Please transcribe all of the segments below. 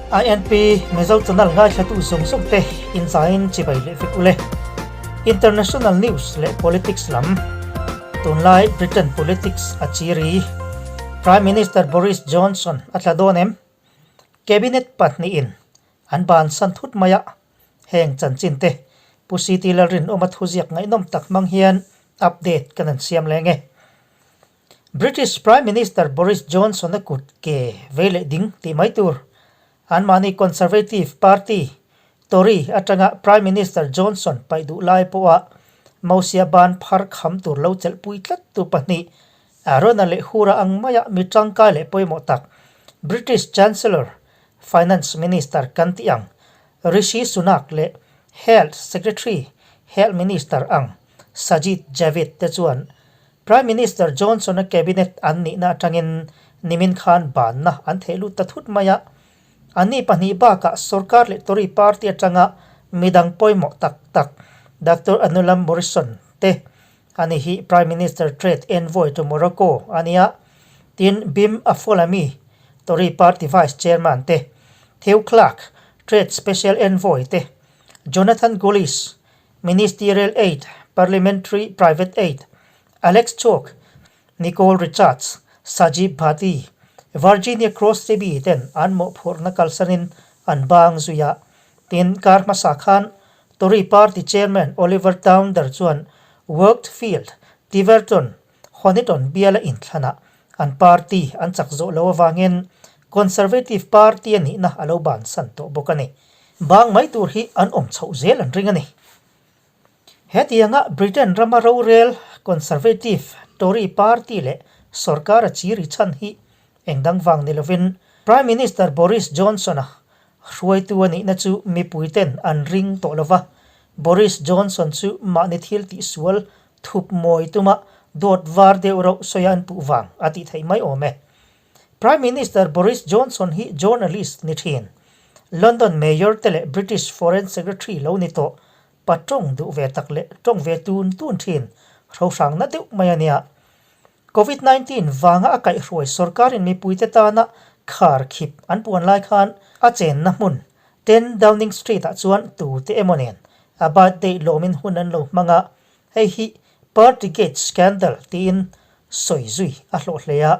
INP Mizo Channel ngaithlatu zawng zawng te inzaiin chibai leh vek ule. International News leh Politics lam Tunlai Britain Politics a chiri Prime Minister Boris Johnson a tla dawn em? Cabinet pahnihin an bansan thut mai a, heng chanchin te Pu CT Lalrinawma thuziak ngaihnawm tak hmang hian update kan han siam leng e. British Prime Minister Boris Johnson-a kut ke vei leh ding tih mai tur anmahni Conservative Party, Tory, atanga Prime Minister Johnson paih duh lai pawha Mosia ban phar kham tur lo chelhpui tlat tu pahnih Arona leh Hura ang maia mi tangkai leh pawimawh tak British Chancellor, Finance Minister kan tih ang Rishi Sunak leh Health Secretary, Health Minister ang Sajid Javid te chuan Prime Minister Johnson-a cabinet an nihna atangin nimin khan banna an theh lut ta thut mai a. Anni pahnih bakah sorkar leh Tory party atanga midang pawimawh tak tak Doctor Anulam Morrison te ani hi Prime Minister Trade Envoy to Morocco a nia. Tin, Bim Afolami, Tory party Vice Chairman te, Theo Clark, Trade Special Envoy te, Jonathan Gullis, Ministerial Aide, Parliamentary Private Aide, Alex Chalk, Nicole Richards, Sajib Bhatti, Virginia Crosby ten an mawhphurhna kalsanin an bang zui a. Tin, kar hmasa khan Tory Party Chairman Oliver Downder chuan Wakefield, Tiverton, Honiton biala inthlanah an party an chak zawh lo avangin Conservative Party a nihna a lo bansan tawh bawk a ni. Bang mai tur hi an awm chhoh zel an ring a ni. Hetianga Britain rama rorel Conservative, Tory Party leh sorkara chiri chhan hi engdang vang ni lovin Prime Minister Boris Johnson-a hruaitu a nihna chu mipuiten an ring tawh lova, Boris Johnson chu mahni thil tihsual thup mawi tuma dawt var deuh rauh sawi a an puh vang a tih theih mai awm e. Prime Minister Boris Johnson hi journalist ni thin. London Mayor te leh British Foreign Secretary lo ni tawh pa tawng duh ve tak leh tawng ve tun tun thin hrohrangna deuh mai a nia. Covid 19 vanga a kaihhruai sorkarin mipuite tana khar khip an puan lai khan a chenna hmun 10 Downing Street ah chuan tute emaw nen a birthday lawmin hun an lo hmang a, hei hi Partygate scandal tiin sawi zui a hlawh hle a.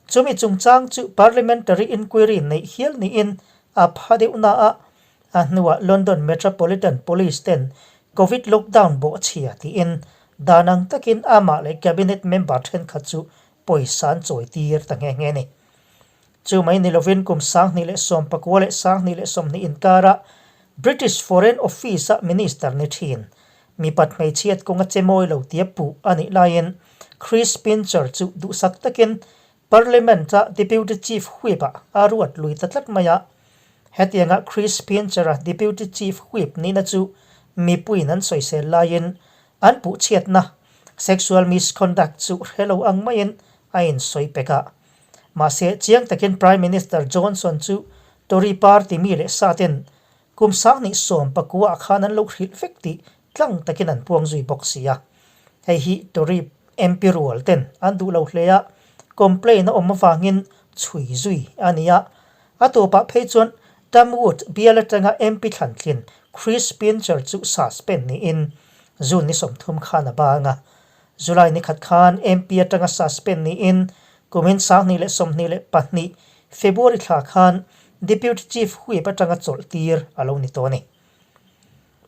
Chumi chungchang chu parliamentary inquiry neih hial niin a pha deuh na a, a hnuah London Metropolitan Police ten Covid lockdown bawhchhia tiin dan ang takin amah leh cabinet member thenkhat chu pawisa an chawi tir ta nghe nghe a ni. Chu mai ni lovin kum 2019 leh 2020 inkara British Foreign Office-a minister ni thin, mipat hmeichhiat kawnga che mawi lo tia puh a nih laiin Chris Pincher chu duhsak takin Parliament-a Deputy Chief Whip-ah a ruat lui ta tlat mai a. Hetianga Chris Pincher-a Deputy Chief Whip nihna chu mipuiin an sawisel laiin an puhchhiatna sexual misconduct chu hre lo ang maiin a insawi pek a. Mahse, chiang takin Prime Minister Johnson chu Tory party mi leh sa ten kum 2019 ah khan an lo hrilh vek tih tlang takin an puang zui bawk si a. Hei hi Tory MP rual ten an duh lo hle a, complaint a awm avangin chhui zui a ni a. A tawpah phei chuan Tamwood bial atanga MP thlantlin Chris Pincher chu suspend niin June ni 30 khan a bang a. July ni khat khan MP atanga suspend niin kumin 2022 February thla khan Deputy Chief Whip atanga chawlh tir a lo ni tawh a ni.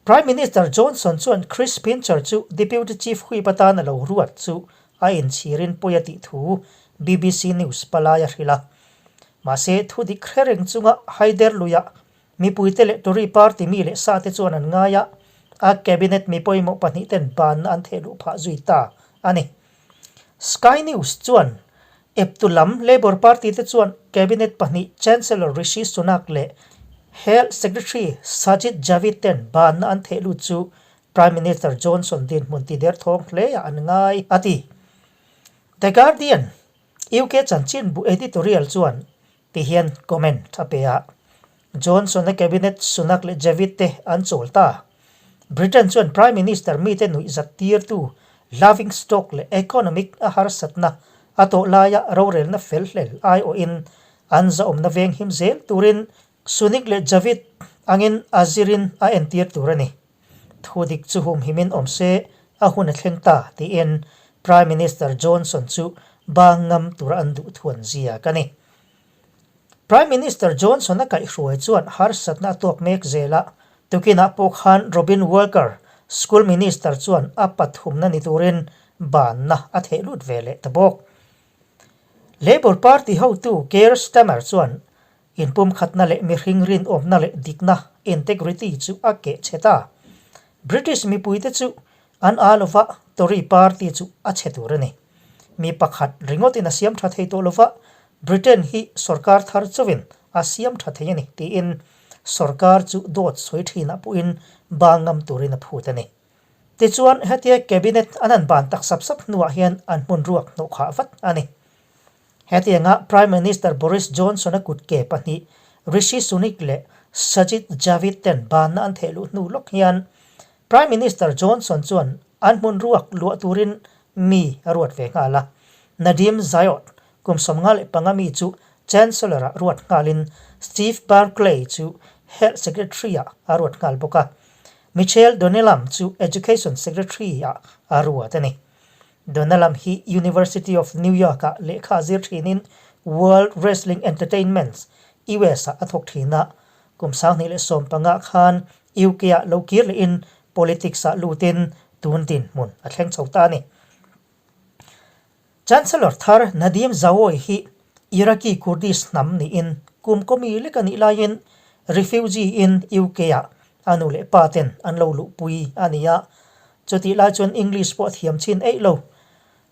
Prime Minister Johnson chuan Chris Pincher chu Deputy Chief Whip atan a lo ruat chu a inchhirin pawi a tih thu BBC News palai a hrilh a. Mahse, thu dik hre reng chunga Haider luiah Mipuite leh Tory party mi leh sate chuan an ngai a, a cabinet mi pawimawh pahnihten banna an theh luh phah zui ta a ni. Sky News chuan eptu lam Labour Party te chuan cabinet pahnih Chancellor Rishi Sunak leh Health Secretary Sajid Javid ten banna an theh lut chu Prime Minister Johnson dinhmun ti derthawng hleah an ngai a ti. The Guardian, UK chanchinbu editorial chuan Ti hian comment a pe a. Johnson-a cabinet Sunak leh Javid te an chawl ta. Britain chuan Prime Minister mite nuih zat tirtu laughing stock leh economic a harsatna a tawh laia rorelna fel hlel aiawhin an zahawmna veng him zel turin Sunik leh Javid angin a zirin a entir tur a ni. Thu dik chu humhimin awm se a hun a thleng ta tiin Prime Minister Johnson chu bang ngam tura an duh thuan ziak a ni. Prime Minister Johnson a kaihhruai chuan harsatna a tuak mek zel a, tukinah pawh khan Robin Walker, School Minister chuan a pathumna ni turin banna a theh lut ve leh ta bawk. Labour Party hotu Keir Starmer chuan inpumkhatna leh mihring rinawmna leh dikna, integrity, chu a keh chhe ta. British mipuite chu an aa lova Tory Party chu a chhe tur a ni. Mi pakhat ringawtin a siam tha thei tawh lova Britain hi sorkar thar chauhin a siam tha thei a ni tiin sorkar chu dawt sawi thinah pawhin bang ngam turin a phut a ni. Tichuan, hetia Cabinet an han ban tak sap sap hnuah hian an hmun ruak hnawh khah vat a ni. Hetianga Prime Minister Boris Johnson-a kut ke pahnih Rishi Sunak leh Sajid Javid ten banna an theh luh hnu lawk hian Prime Minister Johnson chuan an hmun ruak luah turin mi a ruat ve nghal a. Nadhim Zayoud, kum 55 mi chu Chancellor-ah ruat nghalin Steve Barclay chu Health Secretary-ah a ruat nghal bawk a. Michelle Donelan chu Education Secretary-ah a ruat a ni. Donelan hi University of New York-ah lehkha a zir thinin World Wrestling Entertainment, US-ah a thawk thin a. Kum 2015 khan UK-ah lo kir lehin politics-ah lutin tun dinhmun a thleng chho ta a ni. Chancellor thar Nadhim Zahawi hi Iraqi Kurdish hnam niin kum kawmi lek a nih laiin refugee in UK-ah a nu leh pa ten an lo luhpui a ni a, chutih lai chuan English pawh a thiam chin eih lo.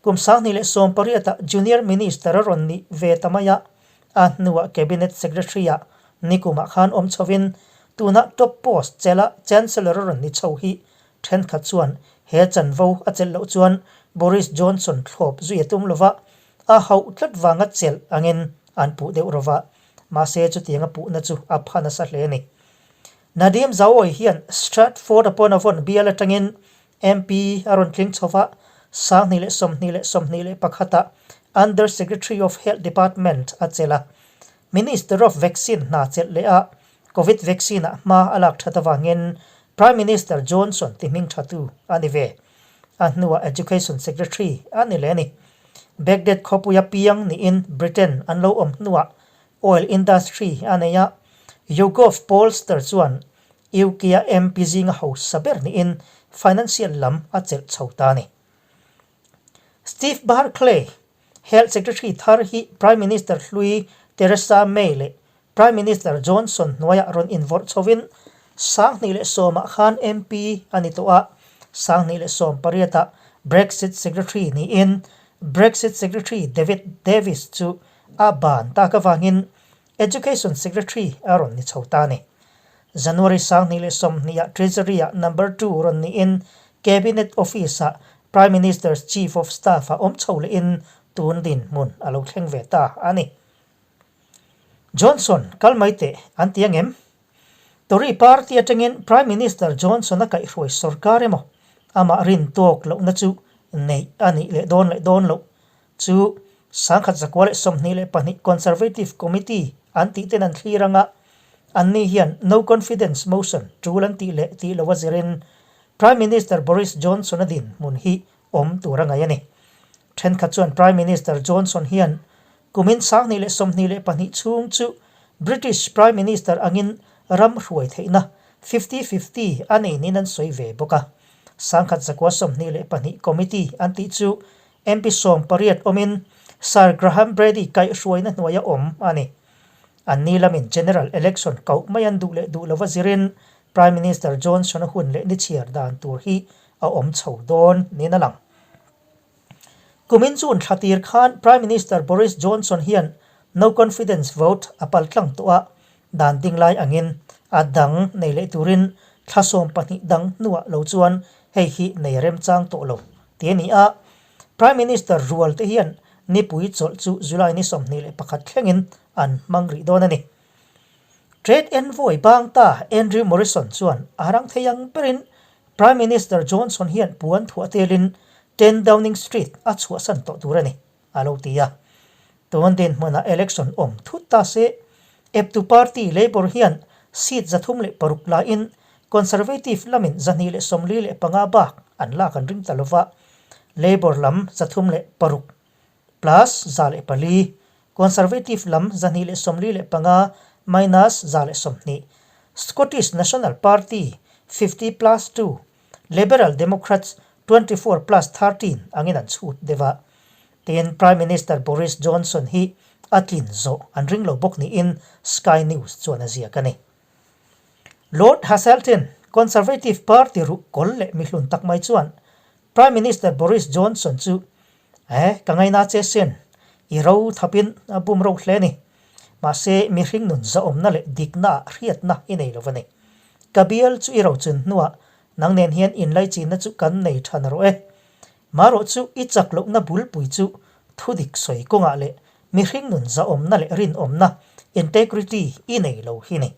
Kum 2018-ah Junior Minister a rawn nih ve ta mai a, a hnuah Cabinet Secretary-ah nikumah khan awm chhovin tunah top post chelh-ah Chancellor a rawn ni chho hi Thenkhat chuan he chanvo a chelh loh chuan Boris Johnson thlawp zui a tum lova, a hauh tlat vanga chelh angin an puh deuh rawh a, mahse chutiang a puhna chu a pha nasa hle a ni. Nadhim Zahawi hian Stratford-upon-Avon bial atangin MP a rawn tling chho va, 2021 ah Under Secretary of Health Department a chelh a, Minister of Vaccine hna chelh leh a Covid vaccine ah hma a lak that avangin Prime Minister Johnson ti hming thatu a ni ve. A hnuah Education Secretary a ni leh a ni. Baghdad khawpuia piang niin Britain an lo awm hnuah oil industry a nei a, YouGov pollster chuan UK-a MP zinga hausa ber niin financial lam a chelh chho ta a ni. Steve Barclay, Health Secretary thar hi Prime Minister hlui Theresa May leh Prime Minister Johnson hnuaiah rawn invawrh chhovin 2010 ah khan MP a ni tawh a, 2018 ah Brexit Secretary niin Brexit Secretary David Davis chu a ban tak avangin Education Secretary a rawn ni chho ta a ni. January 2020 ah Treasury ah number two rawn niin Cabinet Office ah Prime Minister's Chief of Staff ah awm chho lehin tun dinhmun a lo thleng ve ta a ni. Johnson, kal mai teh, an ti angem? Tory party atangin Prime Minister Johnson a kaihhruai sorkar emaw amah rin tawk lohna chu neih a nih leh dawn leh dawn loh chu 1922 Conservative Committee an tih ten an thlir anga anni hian no confidence motion tul an tih leh tih loh a zirin Prime Minister Boris Johnson a dinhmun hi awm tur a ngaih a ni. Thenkhat chuan Prime Minister Johnson hian Kumin 2022 chhung chu British Prime Minister angin ram hruai theihna fifty fifty a nei niin an sawi ve bawk a. 1922 Committee an tih chu MP 18 awmin Sir Graham Brady kaihhruaina hnuaia awm a ni. Anni lamin General Election koh mai an duh leh duh lova zirin Prime Minister Johnson-a hun leh ni chhiar dan tur hi a awm chho dawn niin a lang. Kumin June thla tir khan Prime Minister Boris Johnson hian no confidence vote a pal tlang tawh a, dan ding lai angin a dang nei leh turin thla 12 dang hnuah lo chuan hei hi nei remchang tawh lo ti a ni a. Prime Minister rual te hian nipui chawlh chu July ni 21 thlengin an hmang rih dawn a ni. Trade Envoy bang ta Andrew Morrison chuan a rang thei ang berin Prime Minister Johnson hian puan thuah telin 10 Downing Street a chhuahsan tawh tur a ni, a lo ti a. Tun dinhmunah election awm thut ta se. Eptu party Labour hian seat 306 laiin Conservative lamin 245 bak an lak an ring ta lova, Labour lam 306 plus 104, Conservative lam 245 minus 120, Scottish National Party 50 plus 2, Liberal Democrats 24 plus 13 angin an chhut deuh a. Tin, Prime Minister Boris Johnson hi a tlin zawh an ring lo bawk niin Sky News chuan a ziak a ni. Lord Haseltine, Conservative Party ruh kawl leh mihlun tak mai chuan Prime Minister Boris Johnson chu Eh, ka ngaina che sin, i ro thapin a bum ro hle ni. Mahse, mihring nun zahawmna leh dikna ah hriatna i nei lo va ni. Ka bial chu i ro chun hnuah nang nen hian inlaichinna chu kan nei tha na rawh e. Marawh chu i chak lohna bulpui chu thudik sawi kawngah leh mihring nun zahawmna leh rinawmna, integrity, i nei lo hi ni.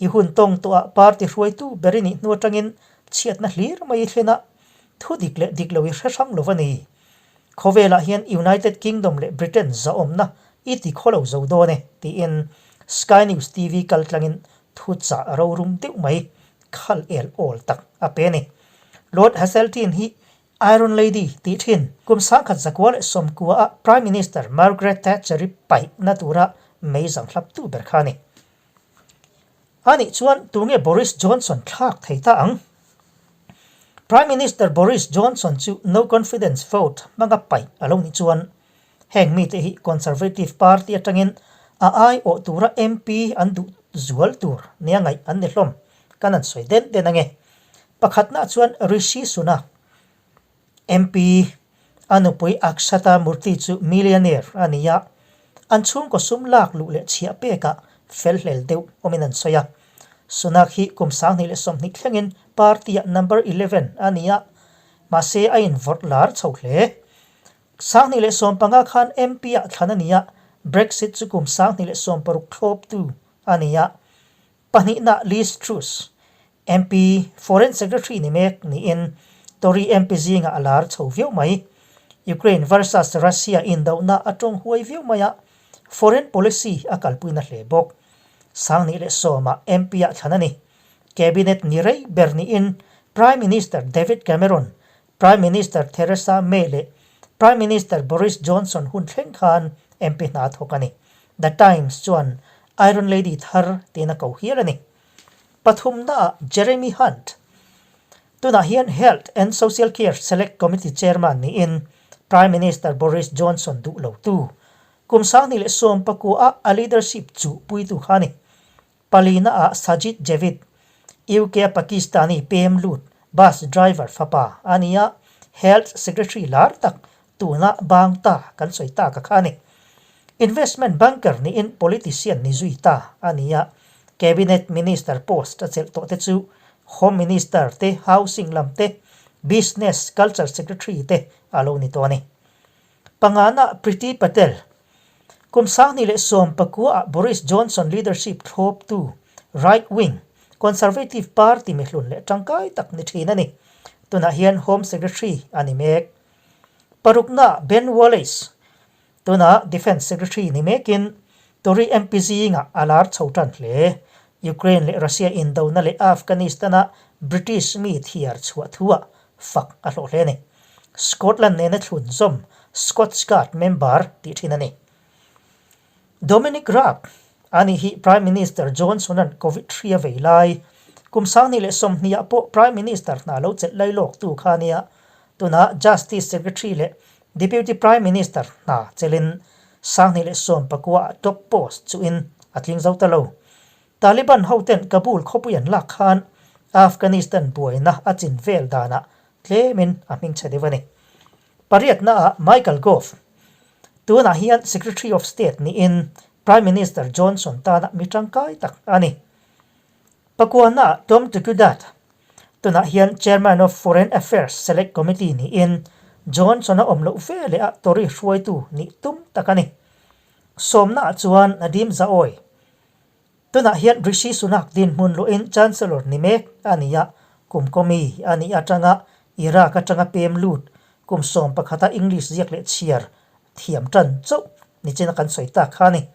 I hun tawng tawhah party hruaitu ber i nih hnu atangin chhiatna hlir mai i thlen a, thudik leh dik lo i hre hrang lo va ni. Khawvelah hian United Kingdom leh Britain zahawmna i ti khaw lo zo dawn e, tiin Sky News TV kaltlangin thuchah rorum deuh mai khal el awl tak a pe a ni. Lord Haseltine hi Iron Lady tih thin kum 1990 a Prime Minister Margaret Thatcher-i paihna tura mei zanghlaptu ber kha a ni. A nih chuan tunge Boris Johnson thlak thei ta ang? Prime Minister Boris Johnson chu no confidence vote hmanga paih a lo nih chuan heng mite hi Conservative Party atangin a aiawh tura MP an duh zual tur nia ngaih an ni hlawm kan han sawi den den ange. Pakhatnaah chuan Rishi Sunak, MP, a nupui Akshata Murthy chu millionaire a ni a, an chhungkaw sum lak luh leh chhiah pekah fel hlel deuh awmin an sawi a. Sunak hi kum 2020 thlengin party-ah number 11 a ni a, mahse a invawrh lar chho hle. 2015 khan MP-ah thlan a ni a, Brexit chu kum 2016 thlawptu a ni a. Pahnihna Liz Truss, MP, Foreign Secretary ni mek niin Tory MP zingah a lar chho viau mai. Ukraine versus Russia indohna a tawng huai viau mai a, foreign policy a kalpuina hle bawk. 2010-ah MP-ah thlan a ni. Cabinet ni rei ber niin Prime Minister David Cameron, Prime Minister Theresa May leh Prime Minister Boris Johnson hun thleng khan MP hna a thawk a ni. The Times chuan Iron Lady thar tiin a ko hial a ni. Pathumnaah Jeremy Hunt, tunah hian Health and Social Care Select Committee Chairman niin Prime Minister Boris Johnson duh lotu, kum 2019-a a leadership chuhpuitu kha a ni. Palinaah Sajid Javid, UK-a Pakistani pem lut bus driver fapa a ni a, Health Secretary lar tak tuna bang ta kan sawi tak a kha a ni. Investment banker niin politician ni zui ta a ni a, Cabinet Minister post a chelh tawh te chu Home Minister te, Housing lam te, Business, Culture Secretary te a lo ni tawh a ni. Pangana Priti Patel, Kum 2019-ah Boris Johnson leadership thlawptu right-wing Conservative Party mihlun leh tangkai tak ni thin a ni. Tunah hian Home Secretary a ni mek. Paruknaah Ben Wallace, tunah Defence Secretary ni mekin Tory MP zingah a lar chho tan hle. Ukraine leh Russia indona leh Afghanistan-a British mi thiar chhuah thuah fak a hlawh hle a ni. Scotland nena thlunzawm Scots Guard member tih thin a ni. Dominic Raab a nih hi Prime Minister Johnson-a'n Covid hri a vei lai. Kum 2020-ah pawh Prime Minister hna lo chelh lai lawktu kha a nia. Tunah Justice Secretary leh Deputy Prime Minister hna chelhin 2019-ah top post chuhin a tling zo ta lo. Taliban hoten Kabul khawpui an lak khan Afghanistan buaina a chin vel danah tlemin a hmingchhe deuh a ni. Pariatnaah Michael Gove, tunah hian Secretary of State niin Prime Minister Johnson tana mi tangkai tak a ni. Pakuanaah Tom Tukudat, tunah hian Chairman of Foreign Affairs Select Committee niin Johnson a awm loh ve leh a Tory hruaitu nih tum tak a ni. Sawmnaah chuan Nadeem Zaoi, Tunah hian Rishi Sunak dinhmun luahin Chancellor ni mek a ni a, kum kawmi a nih atanga Iraq atanga pem lut kum sawmpakhata English ziak leh chhiar thiam tan chauh nichin a kan sawi tak kha a ni.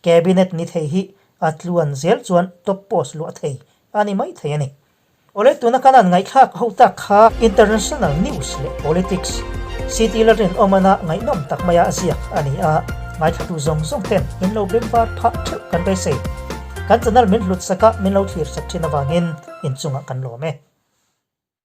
Cabinet ni thei hi A tluan zel chuan top post luah thei a ni mai thei a ni. Awle tuna kan an ngaihthlak ho tak kha international news leh politics city la rinawmana ngaihnawm tak maia a ziak a ni a, ngaithlatu zawng zawng ten min lo bengvar phah theuh kan beisei. Kan channel min hlut sak a, min lo thlir sak thin avangin inchungah kan lawm e.